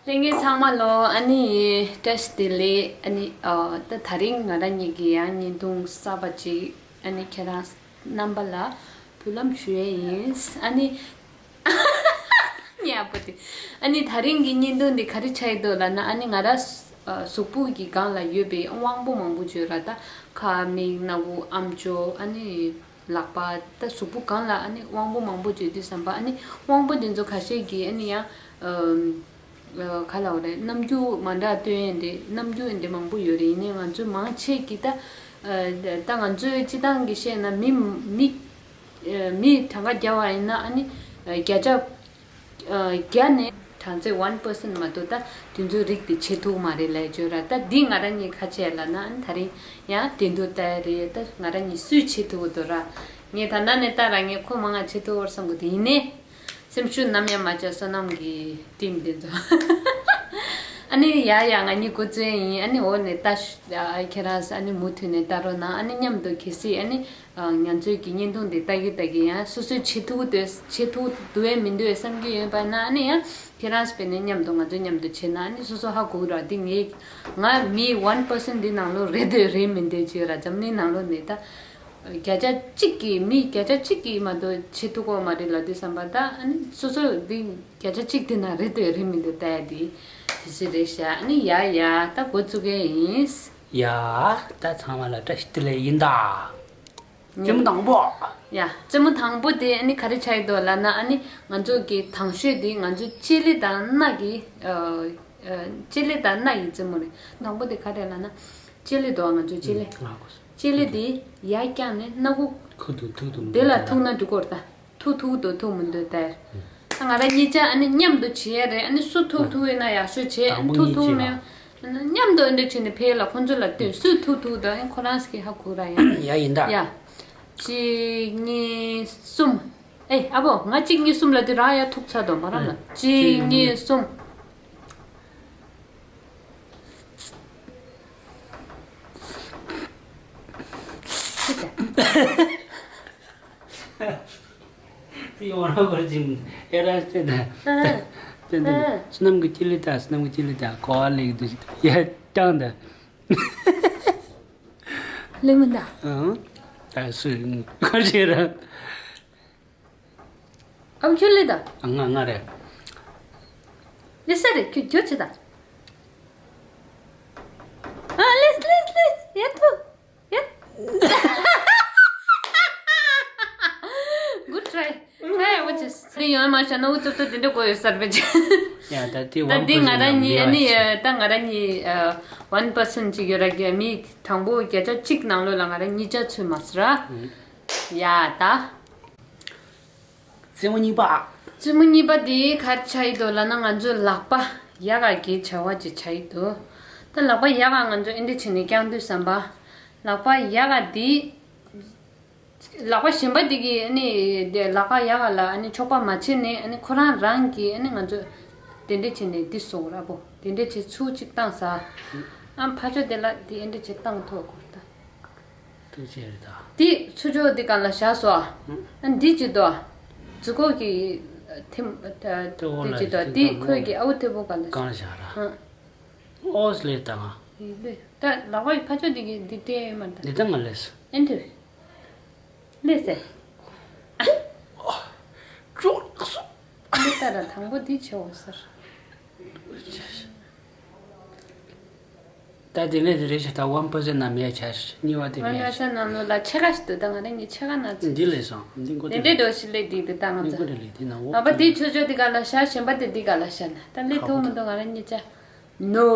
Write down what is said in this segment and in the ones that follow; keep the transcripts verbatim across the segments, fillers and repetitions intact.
ལྷན་རྒྱས་ཚང་མ་ལོ། ཨ་ནི་བཀྲ་ཤིས་བདེ་ལེགས། ཨ་ནི་ཨ་ད་དེ་རིང་ང་རང་ཉིད་ཀྱི་ཡང་བརྙན་ཐུང་གསར་པ་ཅིག་ཨ་ནི་ཁྱེད་རང་རྣམ་པ་ལ་འབུལ་ལམ་ཞུ་ཡས་ཡིན། ཨ་ནི་ཉལ་པོ་དེ། ཨ་ནི་དེ་རིང་གི་བརྙན་ཐུང་འདི་ག་རེ་ཆགས་ཡོད་འདུག་ལབ་ན། ཨ་ནི་ང་རང་ཨ་གཟུགས་པོ་གི་སྒང་ལ་ཡོད་པའི་དབང་པོ་མང་པོ་ཅིག་ཡོད་ར། ད་ཁ་མིག་སྣ་བུག་ཨམ་ཅོག་ཨ་ནི་ལག་པ། ད་གཟུགས་པོ་སྒང་ལ་ཨ་ནི་དབང་པོ་མང་པོ་ཅིག་ཡོད་དུས་ཙམ་པ། ཨ་ནི་དབང་པོ་འདི་ཚོ་ཁ་ཤས་ཀྱིས་ཨ་ནི་ཡང་ཨམ། ཨ་ག་ལབ་དགོས་རེད། རྣམ་འགྱུར་མ་འདྲ་སྟོན་ཡས་འདི། རྣམ་འགྱུར་འདི་མང་པོ་ཡོད་རེད། ཡིན་ནའི་ང་ཚོ་མང་ཆེ་གིས་ད་ཨ་ད་ང་ཚོའི་སྤྱི་བཏང་གི་བཤད་ན་མི་མི་ཨ་མི་གྲངས་ཀ་བརྒྱབ་པ་ཡིན་ན། ཨ་ནི་ཨ་བརྒྱ་ཆ་ཨ་བརྒྱ་ནས་གྲངས་ཚད་one percent མ་གཏོགས་ད་དེ་ཚོའི་རིགས་དེ་བྱེད་ཐུབ་མ་རེད་ལབ་བརྗོད་ར། ད་འདི་ང་རང་གཉིས་ཁ་ཆད་ལབ་ན། ཨ་ནི་དེ་རིང་ཡང་དེ་འདུག་ལྟ་ཡ་རེད། ད་ང་རང་གཉིས་སུས་བྱེད་ཐུབ་ཀྱི་འདུག་ར། ངས་ད་ནང་ནས་ལྟ་ར། ངས་ཁོ་མང་ང་བྱེད་ཐུབ་བར་བསམ་གི་འདུག་ཡིན་ནའི། སེམས་ཤུགས་ནམ་ཡང་མ་ཆག་བསོད་ནམས་ཀྱི་ཊིམ་འདི་ཚོ། ཨ་ནི་ཡ་ཡ་ང་གཉིས་འགོ་བཙུགས་ཡིན། ཨ་ནི་འོག་ནས་ལྟ་ཤ་ཨ་ཁྱེད་རང་ཨ་ནི་མུ་མཐུད་ནས་ལྟ་རོགས་གནང་། ཨ་ནི་མཉམ་དུ་གལ་སྲིད་ཨ་ནི་ང་ཚོའི་གི་བརྙན་ཐུང་འདི་ལྟ་གི་ལྟ་གི་ཡང་སོ་སོས་བྱེད་ཐུབ་འདོད་བྱེད་ཐུབ་འདུག་ཨེ་མི་འདུག་ཨེ་བསམ་གི་ཡོད་པ་ན། ཨ་ནི་ཡང་ཁྱེད་རང་སྤེལ་ནས་མཉམ་དུ་ང་ཚོ་མཉམ་དུ་བྱེད་ན། ཨ་ནི་སོ་སོ་ཧ་གོ་གི་ར། འདི་ངས་ང་མི་one percent འདི་ནང་ལོགས་རེད་འདོད་རེད་མི་འདོད་ཅིག་ར། འཛམ་གླིང་ནང་ལོགས་ནས་ད། བརྒྱ་ཆ་གཅིག་གིས་མི་བརྒྱ་ཆ་གཅིག་གིས་མ་གཏོགས་བྱེད་ཐུབ་ཀྱི་མ་རེད་ལབ་དུས་ཙམ་པ། ད་ཨ་ནི་སོ་སོ་འདི་བརྒྱ་ཆ་གཅིག་དེ་ན་རེད་འདོད་རེད་མི་འདོད་ལྟ་ཡ་དེ་དེ་ཚོ་རེད་ཤག་ཨ་ནི་ཡ་ཡ་ད་འགོ་བཙུགས་གི་ཡིན། ཡ་ད་ཚང་མ་ལ་བཀྲ་ཤིས་བདེ་ལེགས་ཡིན་ད། རྩེད་མོ་དང་པོ། ཡ་རྩེད་མོ་དང་པོ་དེ་ཨ་ནི་ག་རེ་ཆགས་ཀྱི་འདུག་ལབ་ན། ཨ་ནི་ང་ཚོ་གི་དང་ཤོས་དེ་ང་ཚོ་ལྕེ་ལེ་དང་སྣ་གི་ཨ་ཨ་ལྕེ་ལེ་དང་སྣ་ཡི་རྩེད་མོ་རེད། དང་པོ་དེ་ག་རེ་ལབ་ན། ལྕེ་ལེ་འདུག་ང་ཚོ་ལྕེ་ལེ། ལྕེ་ལེ་དེ་ཡར་བརྐྱངས་ནས་སྣ་ཁུག་ཁུ་ཐུག་ཐུག་ཐུག་དེ་ལ་ཐུག་ན་འགྲིག་གི་རེད་ད། ཐུག་ཐུག་འདུག་ཐུག་མི་འདུག་ད། ད་ང་རང་གཉིས་ཆ་ཨ་ནི་མཉམ་དུ་བྱེད་ཡ་རེད། ཨ་ནི་སུ་ཐུག་ཐུག་ཡོད་ན་ཡག་ཤོས་བྱེད། ཨ་ནི་ཐུག་ཐུག་མེད། མཉམ་དུ་འདི་བྱས་ནས་ཕེབས་ལ་ཁོང་ཚོ་ལ་སྟོན། སུས་ཐུག་ཐུག་དང་ཁོ་རང་ཚོ་གིས་ཧ་གོ་ར་ཡ། ཡ་ཡིན་ད། ཡ། གཅིག་གཉིས་གསུམ། ཨེ་ཨ་བོ། ང་གཅིག་གཉིས་གསུམ་ལབ་དུས་རང་ཡ་ཐུག་ཚར་དོ་མ་རམ་ལ། གཅིག་གཉིས་གསུམ། ཡོང་ར་གོ་ཅིང་ཨེ་ར་ཏེ་ཏེ་ཏེ་ཏེ་སྣམ་གི་ཅི་ལི་ཏ་སྣམ་གི་ཅི་ལི་ཏ་གོ་བ་ལེགས་འདུག་ཡ་ཀྱང་ད། ལེགས་མིན་ད། ཨང་། ད་སུ་ག་རེ་ར། ཨ་ཁྱོད་ལེགས་ད། ང་ང་རེད། ལེགས་ས་རེད། ཁྱོད་ཁྱོད་ཅི་ད། ཨ་ལེགས་ལེགས་ལེགས་ཡ་ཐུ། Good try. Try what is. དེ་ཡོང་མ་ཤ་ན་འུ་ཚོ་ཚོ་དེ་འདྲ་གོ་ཡོད་སར་བེ་ཅི། ཡ་ད་དེ་ད་དེ་ང་རང་གཉིས་ཨ་ནི་ད་ང་རང་གཉིས་one percent ཅིག་ཡོད་ར་གི། མི་དང་པོ་བརྒྱ་ཆ་གཅིག་ནང་ལོགས་ལ་ང་རང་གཉིས་ཆ་ཚུད་མ་སོང་ར། ཡ་ད། རྩེད་མོ་གཉིས་པ། རྩེད་མོ་གཉིས་པ་དེ་ག་རེ་ཆགས་ཡི་འདུག་ལབ་ན། ང་ཚོ་ལག་པ་ཡག་ག་གི་བྱ་བ་ཅིག་ཆགས་ཡི་འདུག་ད་ལག་པ་ཡག་ག་ང་ཚོ་ཨེ་འདྲ་བྱས་ནས་བརྐྱང་དུས་ཙམ་པ། ལག་པ་ཡག་ག་དེ། ལག་པ་གཞན་པ་དེ་གིས་ཨ་ནི་དེ་ལག་པ་ཡག་ག་ལ་ཨ་ནི་ཆོག་པ་མ་བྱས་ནས། ཨ་ནི་ཁོ་རང་རང་གིས་ཨ་ནི་ང་ཚོ་དེ་འདྲ་བྱས་ནས་འདི་སོང་ར་བོ། དེ་འདྲ་བྱས་ཚུར་གཅིག་བཏང་ས། ཨ་ཕར་ཕྱོགས་དེ་ལ་དེ་ཨེ་འདྲ་བྱས་བཏང་ཐུབ་གོ་ད། ཐུགས་རྗེ་རེད་ད། འདི་ཚུར་ཕྱོགས་འདི་སྒང་ལ་བཞག་སོ། ཨ་འདི་ཅི་དོ། ཛུ་ཀོ་གི་ཐིམ་ཏེ་འདི་ཅི་དོ། འདི་ཁོས་ཀྱི་ཨའུ་ཐེ་བོ་ག་ལ་གང་ལ་བཞག་ར། ཨོས་ལེ་ད་ང་། ལེ་ད་ལག་པ་ཡི་ཕ་ཆོ་འདི་གི་འདི་ལྟས་མ་ད། འདི་ད་ང་ལེས། ཨེ་འདི་ལེས་སེ། ཅོག་སོ། འདི་ལྟ་ར་དང་པོ་འདི་ཆེ་འོ་ཟེར། ད་དེ་ནས་དེ་རེད་ཤག་ད་ཝན་པར་སེན་ན་མེད་ཆ་ཤ་གཉིས་པ་དེ་ཝན་པར་སེན་ནང་ལོ་ལ་ཕྱེད་ཀ་ཞིག་འདུག་ད་ང་རང་གཉིས་ཕྱེད་ཀ་ན་ཚོད། འདི་ལས་སོང་། འདི་མགོ་དེ་འདྲའི་འགྲོ་ཞིག་ལས་འདི་འདི་ད་ང་ཚོ། མགོ་དེ་ལས་དེ་ན་འོ། ཨ་ཕ་དེ་ཆོས་ཆོས་དེ་ག་ལ་ཤ། གཞན་པ་དེ་འདི་ག་ལ་ཤ་ན། ད་ལས་ཐོག་མི་འདུག་ང་རང་གཉིས་ཆ། ནོ།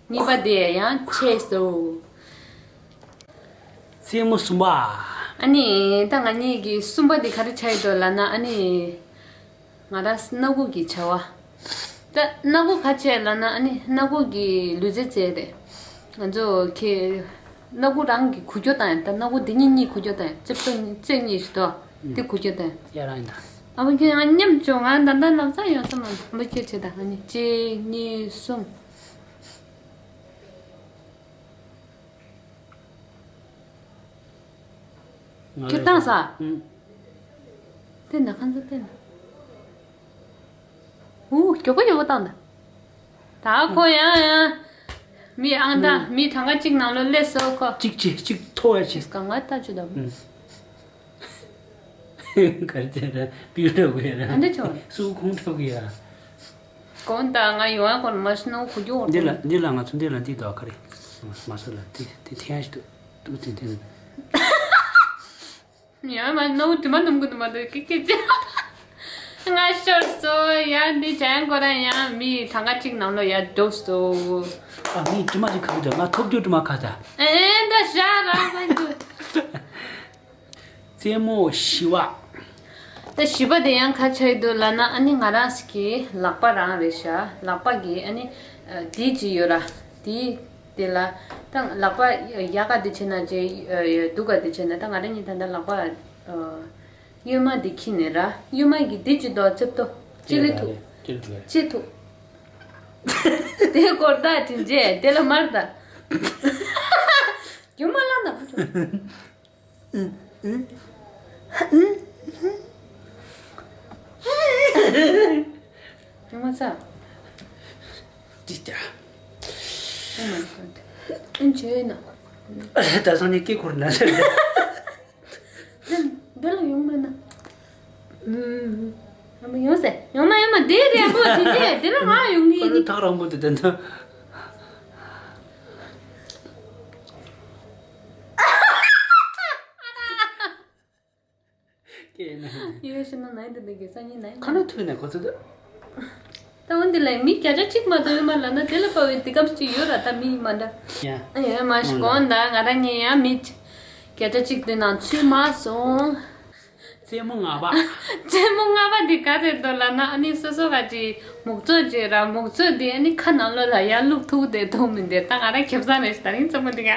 གཉིས་པ་དེ་ཡང་ཆེ་སོ། རྩེད་མོ་གསུམ་པ། ཨ་ནི་ད་ང་གཉིས་ཀྱི་གསུམ་པ་དེ་ག་རེ་ཆགས་ཡོད་འདུག་ལབ་ན། ཨ་ནི། ང་རང་སྣ་ཁུག་གི་བྱ་བ། ད་སྣ་ཁུག་ག་བྱས་ལབ་ན། ཨ་ནི་སྣ་ཁུག་གི་ལུས་རྩལ་རྩེད་རེད། ང་ཚོ་ཁྱེད་སྣ་ཁུག་རང་གི་འགུལ་སྐྱོད་བཏང་ཡ། ད་སྣ་ཁུག་འདི་གཉིས་གཉིས་འགུལ་སྐྱོད་བཏང་ཡ། རྩེ་ཏོ་རྩེ་གཉིས་ཤིག་ཏོ། འདི་འགུལ་སྐྱོད་བཏང་ཡ། ཡ་རང་ཡིན་ད། ཨ་མ་ཁྱོད་ང་མཉམ་བྱུང་། ང་ད་ལྟ་ལབ་ས་ཡོང་ས་མ། མ་ཁྱོད་བྱེད་ད། ཨ་ནི་གཅིག་གཉིས་གསུམ། ཁྱོད་བཏང་ས། ཨུམ། བསྟན་ན་ཁང་ཚ་བསྟན་ན། ཨུ་མགྱོགས་པོ་མགྱོགས་པོ་བཏང་ད། ད་ཁོ་ཡང་ཡང་། མི་ཨང་དང་མི་གྲངས་ཀ་གཅིག་ནང་ལོགས་སླེབས་སོ་ཁོ། གཅིག་བྱས་གཅིག་ཐོ་བ་བྱས། གང་ང་ལྟ་ཅི་དང་། ཨུམ། ག་རེ་ཟེར་ར་པིའུ་འགྲོ་དགོས་ར། ཨ་འདྲ་བྱུང་། སུ་ཁོང་འགྲོ་གི་ཡ། གོང་ད་ང་ཡོང་ཡ་གོང་མ་སུ་ནོ་ཁུ་རྒྱུ་འོ། འདི་ལ་འདི་ལ་ང་ཚོ་འདི་ལ་འདི་དོ་ག་རེ། མ་སུ་ལ་འདི་འདི་ཐེ་ཡ་ཞིག་འདུག་འདུག་འདི་འདི། ཡང་མ་ནོ་དྲི་མ་ནུམ་གུ་དུ་མ་དུ་ཀི་ཀི་ཅི། ང་ཤོར་སོ་ཡ། འདི་ཅན་ཁོ་རང་ཡང་མི་གྲངས་ཀ་གཅིག་ནང་ལོགས་ཡ་འགྲོ་སོ། ཨ་མི་དྲི་མ་ཅིག་ཁ་གི་འདུག་ང་ཐོབ་རྒྱུ་དྲི་མ་ཁ་ད། ཨེ་ད་ཤ་ར་མ་འདུག་རྩེད་མོ་བཞི་པ། ད་བཞི་པ་དེ་ཡང་ག་ཆགས་འདུག་ལབ་ན། ཨ་ནི་ང་རང་ཞིག་གི་ལག་པ་རང་རེད་ཤག་ལག་པ་གི་ཨ་ནི་ཨ་འདི་ཅི་ཡོད་ར། འདི་དེ་ལ་ད་ལག་པ་ཡག་ག་འདི་བྱས་ན་ཅི་ཨ་སྡུག་ག་འདི་བྱས་ན། ད་ང་རང་གཉིས་ད་ལྟ་ལག་པ་ཨ་གཡོན་མ་འདི་འཁྱེར་ནས་ར། གཡོན་མ་གི་འདི་ཅི་དོ་རྩེབ་ཏོ་ཅི་ལེ་ཐུག་ཅི་ཐུག་དེ་སྐོར་ད་དྲིན་ཆེ་དེ་ལ་མར་ད། རྒྱུ་མ་ལ་ན། ཡོང་མ་ཚར། ཅི་ལྟར། Oh my god. ཨིན་ཇོའི་ན། ད་སང་ཉིན་སྐད་ཁུར་ན་ཟེར། འདི་འདི་ལ་ཡོང་མེད་ན། ཨམ། ཡོང་ཟེར། ཡོང་མ་ཡོང་མ་འདི་རེད་པོ་དེ་འདི་འདི་ལ་ང་ཡོང་གི་ཡིན། ཐག་རིང་པོ་དེ་དེ་འདྲ། སྐད་ན། ཡོད་ཤི་ན་ནའི་འདི་འདི་གི་སང་ཉིན་ནའི། ཁ་ན་ཐུག་ནས་གོ་ཚོད་ད། ད་འོན་ཏེ་ལས་མི་བརྒྱ་ཆ་གཅིག་མ་གཏོགས་ཡོད་མ་ལབ་ན་དེ་ལ་དཔའ་བའི་དེ་སྐབས་ཅིག་ཡོད་ར། ད་མི་མ་འདྲ། ཡ། ཨ་ཡོད་མ་ཤི་གོང་ད་ང་རང་ཉིད་ཡང་མི་བརྒྱ་ཆ་གཅིག་དེ་ནང་ཚུད་མ་སོང་། རྩེད་མོ་ལྔ་པ། རྩེད་མོ་ལྔ་པ་འདི་ག་རེ་འདུག་ལབ་ན། ཨ་ནི་སོ་སོ་ག་ཅིག་མུག་ཚོད་ཅིག་ར། མུག་ཚོད་འདི་ཨ་ནི་ཁ་ནང་ལོགས་ལ་ཡར་བླུགས་ཐུབ་བསྡད་ཐུབ་མི་འདུག་ད་ང་རང་ཁེ་བཟང་རེད་ཤག་ད་རིང་རྩེད་མོ་འདི་ག་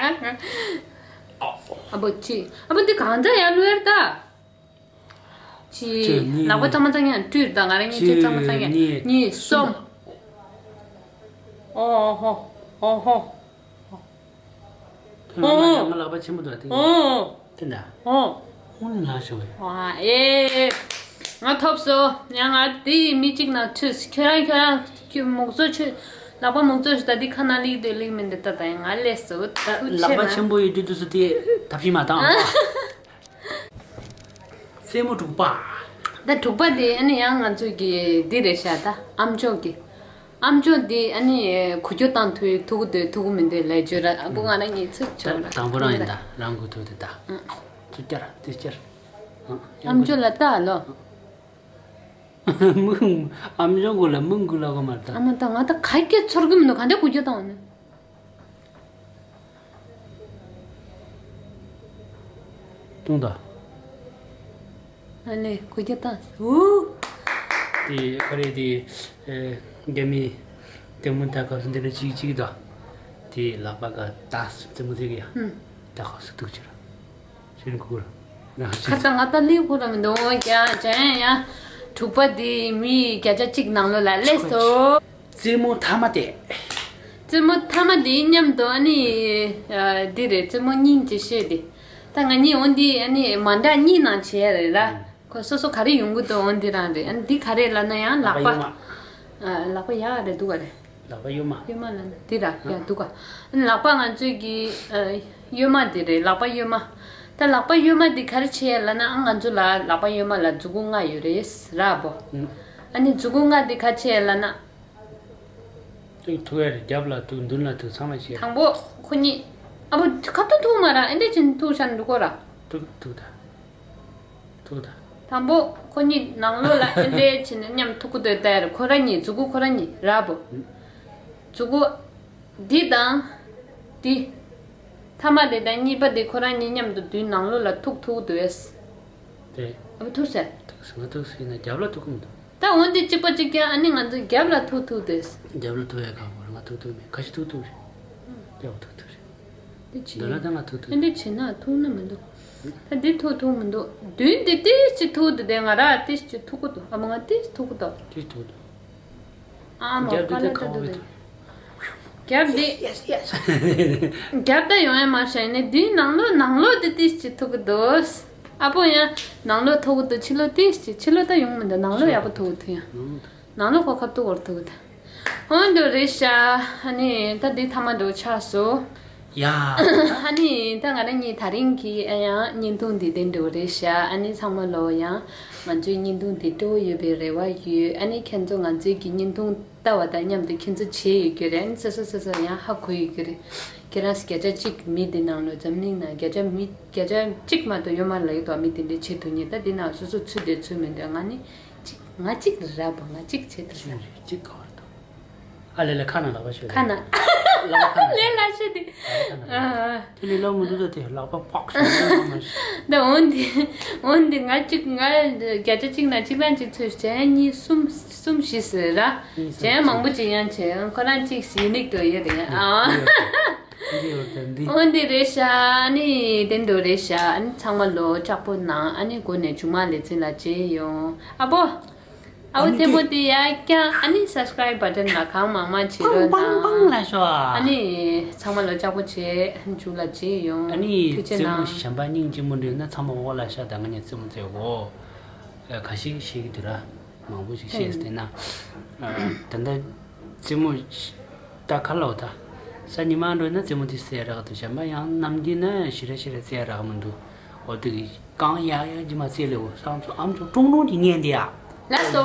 ཨ་བོ་ཅི་ཨ་བོ་འདི་གང་འདྲ་ཡར་བླུགས་ཡར་ད། གཅིག་གཅིག་གཉིས། ལག་པ་གཙང་མ་གཙང་ཡང་བཀྲུས་དང་། ང་རང་གཉིས་ཆ་གཙང་མ་གཙང་ཡང་། གཅིག་གཉིས། གཉིས་གསུམ། ཨོ་ཧོ་ཨོ་ཧོ། ཁྱོད་ང་ལ་ཡང་ང་ལག་པ་ཆེན་པོ་འདུག་དེ། ཨོ། དེ་འདྲ། ཨོ། ཧུང་ལ་ཞོ་བས། ཨེ། ང་ཐོབ་སོ། ཡང་ང་དེ་མི་གཅིག་ན་ཁྲུས། ཁྱོད་རང་ཁྱོད་རང་ཁྱོད་མུག་ཚོ་ཁྱོད་ལག་པ་མུག་ཚོ་ཞིག་ད་དེ་ཁ་ན་ལིག་དེ་ལིག་མིན་དེ་ད་ད་ཡང་ང་ལས་སོ། ད་ལག་པ་ཆེན་པོ་ཡོད་དུས་དུས་སུ་དེ་ཐབས་ཤེས་མ་བཏང་། རྩེད་མོ་དྲུག་པ། ད་དྲུག་པ་དེ་ཨ་ནི་ཡང་ང་ཚོ་གི་འདི་རེད་ཤག་ད་ཨམ་ཅོག་གི་ཨམ་ཅོག་འདི་ཨ་ནི་གུ་གྱོ་བཏང་ཐུག་ཐུག་འདོད་ཐུག་མི་འདོད་ལས་བརྗོད་ར། ཨ་ཁུ་ང་རང་གཉིས་ཚུར་ད་ཆོག་ར། དང་པོ་རང་ཡིན་ད། རང་གུ་ཐུག་དེ་ད། ཨ། ཚུར་བསྐྱར་དེ་བསྐྱར། ཨ། ཨམ་ཅོག་ལ་ལྟ་ལོ། མིག་ཨམ་ཅོག་གུ་ལ་མིག་གུ་ལ་གོ་མ་ད། ཨ་མ་ད་ང་ད་ག་གེ་ཚོར་གི་མི་འདུག་ག་འདྲ་གུ་གྱོ་བཏང་ནི། ཏུང་ད། ཨ་ལེ་གུ་གྱོ་བཏང་ཨུ། དེ་ཁ་རེ་དེ་ཨེ་རྒྱ་མི་དེ་མོ་ད་ག་སུ་འདི་ལ་ཅིག་ཅིག་ད། དེ་ལག་པ་ག་ད་སུ་དེ་མོ་དེ་གི་ཡ། ཧུམ། ད་ག་སུ་ཐུག་ཅི་ར། ཤེས་ཁུར། ཁ་སང་ང་ད་ལི་ཁུར་མི་འདུག་ཀྱང་ཅན་ཡང་དྲུག་པ་དེ་མི་བརྒྱ་ཆ་གཅིག་ནང་ལོགས་ལ་སླེབས་སོ། རྩེད་མོ་མཐའ་མ་དེ། རྩེད་མོ་མཐའ་མ་དེ་མཉམ་དུ་ཨ་ནི་ཨ་འདི་རེད། རྩེད་མོ་སྙིང་རྗེ་ཤོས་དེ། ད་ང་གཉིས་འོ་འདི་ཨ་ནི་མ་འདྲ་གཉིས་ནང་བྱས་རེད་ར། ཁོ་སོ་སོ་ག་རེ་ཡོང་གི་འདུག་འོ་འདི་རང་རེད། ཨ་ནི་འདི་ག་རེ་ལབ་ན་ཡང་ལག་པ། ལག་པ་ཡོད་མ། ཨ་ལག་པ་ཡག་རེད་འདུག་ག་རེད། ལག་པ་གཡོན་མ། གཡོན་མ་ལ་ནི་འདི་ར་ཡ་འདུག་ག་ལག་པ་ང་ཚོའི་གི་ཨ་གཡོན་མ་འདི་རེད། ལག་པ་གཡོན་མ། ད་ལག་པ་གཡོན་མ་འདི་ག་རེ་བྱེད་ཡ་ལབ་ན། ཨ་ང་ཚོ་ལ་ལག་པ་གཡོན་མ་ལ་མཛུ་གུ་ལྔ་ཡོད་རེད་ར་བོ། ཨ་ནི་མཛུ་གུ་ལྔ་འདི་ག་བྱེད་ཡ་ལབ་ན། ཐུག་ཐུག་ཡ་རེད། རྒྱབ་ལ་ཐུག་མདུན་ལ་ཐུག་ཚང་མ་བྱེད་ཡ། དང་པོ་ཁོ་གཉིས། ཨ་བོ་ཁ་ཐུག་ཐུག་མ་ར་ཨེ་འདྲས་ཅན་ཐུག་ཤ་འགྲོ་གོ་ར། ཐུག་ཐུག་ད། ཐུག་ད། དང་པོ་ཁོ་གཉིས་ནང་ལོགས་ལ་ཨེ་འདྲས་བྱས་ནས་མཉམ་ཐུག་གི་འདུག་ད་ཡར་ཁོ་ར་གཉིས་མཛུ་གུ་ཁོ་ར་གཉིས་ར་བོ། མཛུ་གུ་འདི་དང་འདི། མཐའ་མ་དེ་དང་གཉིས་པ་དེ་ཁོ་ར་གཉིས་མཉམ་དུ་མདུན་ནང་ལོགས་ལ་ཐུག་ཐུག་འདུག་ཨེ། དེ། ཨ་བོ་ཐུག་ཟེར། ཐུག་ཟེར་ང་ཐུག་ཟེར་ན་རྒྱབ་ལ་ཐུག་གི་མི་འདུག་ད་འོན་ཏེ་གཅིག་པ་གཅིག་རྐྱང་ཨ་ནི་ང་ཚོ་རྒྱབ་ལ་ཐུག་ཐུག་དེ། རྒྱབ་ལ་ཐུག་ཡ་གང་བོར་ང་ཐུག་ཐུག་མེད། ཁ་ཤི་ཐུག་ཐུག་རེད། རྒྱབ་ཐུག་ཐུག་རེད། འདི་བྱེད། འདི་ལ་ད་ང་ཐུག་ཐུག་ཨ་འདི་བྱེད་ན་ཐུག་ན་མི་འདུག་ད་འདི་ཐུག་ཐུག་མི་འདུག་མདུན་འདི་ཏིས་ཅི་ཐུག་འདུག་དེ་ང་ར་ཏིས་ཅི་ཐུག་གི་འདུག་ཨ་མ་ང་ཏིས་ཐུག་གི་འདུག་ཏིས་ཐུག་འདུག་ཨ་མ་རྒྱབ་ཀ་འདི་ལ་ད་ད་ཁ་འདུག་བོ་དེ། རྒྱབ་འདི། Yes, yes. རྒྱབ་ད་ཡོང་ཡ་མ་ཤེས་ནས་འདིའི་ནང་ལོགས་ནང་ལོགས་འདི་ཏིས་ཅི་ཐུག་གི་འདུག་ཨ་པོ་ཡང་ནང་ལོགས་ཐུག་གི་འདུག་ཕྱི་ལོགས་ཏིས་ཅི་ཕྱི་ལོགས་ད་ཡོང་མི་འདུག་ནང་ལོགས་ཡག་པོ་ཐུག་གི་འདུག་ཡང་། ནང་ལོགས་ཁོ་ཁ་ཐུག་བོར་ཐུག་གི་འདུག་ཧོན་འདུག་རེད་ཤག་ཨ་ནི་ད་འདི་ཐ་མ་འདུག་ཆགས་སོང་། ཡ། ཨ་ནི་ད་ང་རང་གཉིས་དེ་རིང་གི་ཨ་ཡང་བརྙན་ཐུང་འདི་དེ་འདྲ་རེད་ཤག་ཨ་ནི་ཚང་མ་ལོ་ཡང་ང་ཚོའི་བརྙན་ཐུང་འདི་སྤྲོ་བོ་ཡོད་པའི་རེ་བ་ཡོད། ཨ་ནི་ཁྱེད་ཚོ་ང་ཚོའི་གི་བརྙན་ཐུང་ལྟ་བ་དང་མཉམ་དུ་ཁྱེད་ཚོ་བྱེད་ཡོད་རྒྱུ་རེད། ཨ་ནི་སོ་སོ་སོ་སོ་ཡང་ཧ་གོ་ཡོད་རྒྱུ་རེད། ཁྱེད་རང་བརྒྱ་ཆ་གཅིག་མི་འདི་ནང་ལོ་འཛམ་གླིང་ནང་བརྒྱ་ཆ་མི་བརྒྱ་ཆ་གཅིག་མ་གཏོགས་ཡོད་མ་རེད་ལབ་ཀྱི་འདུག་མི་དེ་འདྲའི་བྱེད་ཐུབ་མཁན་ད་འདི་ནང་སོ་སོ་ཚུད་དེ་ཚུད་མི་འདུག་ང་ནི་གཅིག་ང་གཅིག་རེད་པ། ང་གཅིག་བྱེད་ཐུབ་ས་རེད། གཅིག་ག་བར་དང་། ཨ་ལེ་ལེ་ཁ་ན་ལག་པ་ཤོད། ཁ་ན། ལག་པ་ཁ་ན། ལས་སླ་ཤོས་དེ། ཨ། དེ་ལས་སླ་མི་འདུག་ད་དེ་ལག་པ་པག་ཤོད་ལ་མ་ཤོད། ད་འོན་ཏེ་འོན་ཏེ་ང་གཅིག་ང་བརྒྱ་ཆ་གཅིག་ན་གཅིག་རང་གཅིག་ཚོས་བྱས་གཉིས་གསུམ་གསུམ་བཞི་ཟེར་ར། གཉིས་གསུམ་བྱས་མང་པོ་ཅིག་ཡང་བྱས་ཁོ་རང་གཅིག་ཞིག་ནིག་ཏོ་ཡོད་རེད་ཡ། ཨ། འདི་ཡོད་ད་འདི། འོན་ཏེ་རེད་ཤག་ཨ་ནི་དེ་འདྲ་རེད་ཤག་ཨ་ནི་ཚང་མ་ལོ་ལྕགས་པོ་གནང་། ཨ་ནི་འགོ་ནས་མཇུག་མ་ལས་ཚིག་ལ་བྱས་ཡོང་ཨ་པོ། ཨ་བོ་ཨ་ནི་ཐེ་མོ་དེ་ཡ་ཀྱང་ཨ་ནི་subscribe button ལ་གང་མང་མང་བྱེད་རོགས་པང་པང་པང་གནང་། ལ་ཤོག་ཨ་ནི་ཚང་མ་ལོ་ལྕགས་པོ་བྱས་མཇུག་ལ་བྱས་ཡོང་། ཨ་ནི་ཐུགས་རྗེ་རྩེད་མོ་གནང་། གཞན་པ་སྙིང་རྗེ་མོ་འདྲ་ཡོད་ན་ཚང་མ་འོག་ལ་ཤོག་ད་ང་གཉིས་རྩེད་མོ་རྩེ་གོ་ཨ་ཁ་ཤས་ཤིག་འདུག་ར། མང་པོ་ཞིག་བཤད་ཟེར་ན། ཨ་ད་ལྟ་རྩེད་མོ་ད་ག་ལ་འོ་ད། ས་ཉི་མ་འགྲོ་ན་རྩེད་མོ་དེ་གསལ་རག་ཏུ་གཞན་པ་ཡང་ནམ་རྒྱུན་ན་ཞི་ར་ཞི་ར་གསལ་རག་མི་འདུག་འོ་དེ་གི་རྐང་ཡག་ཡག་ཅིག་མ་གསལ་ལེ་འོ་སང་ཚོ་ཨམ་ཚོ་ཀྲུང་ཀྲུང་གི་ཉན་དེ་ཡ། ལགས་སོ།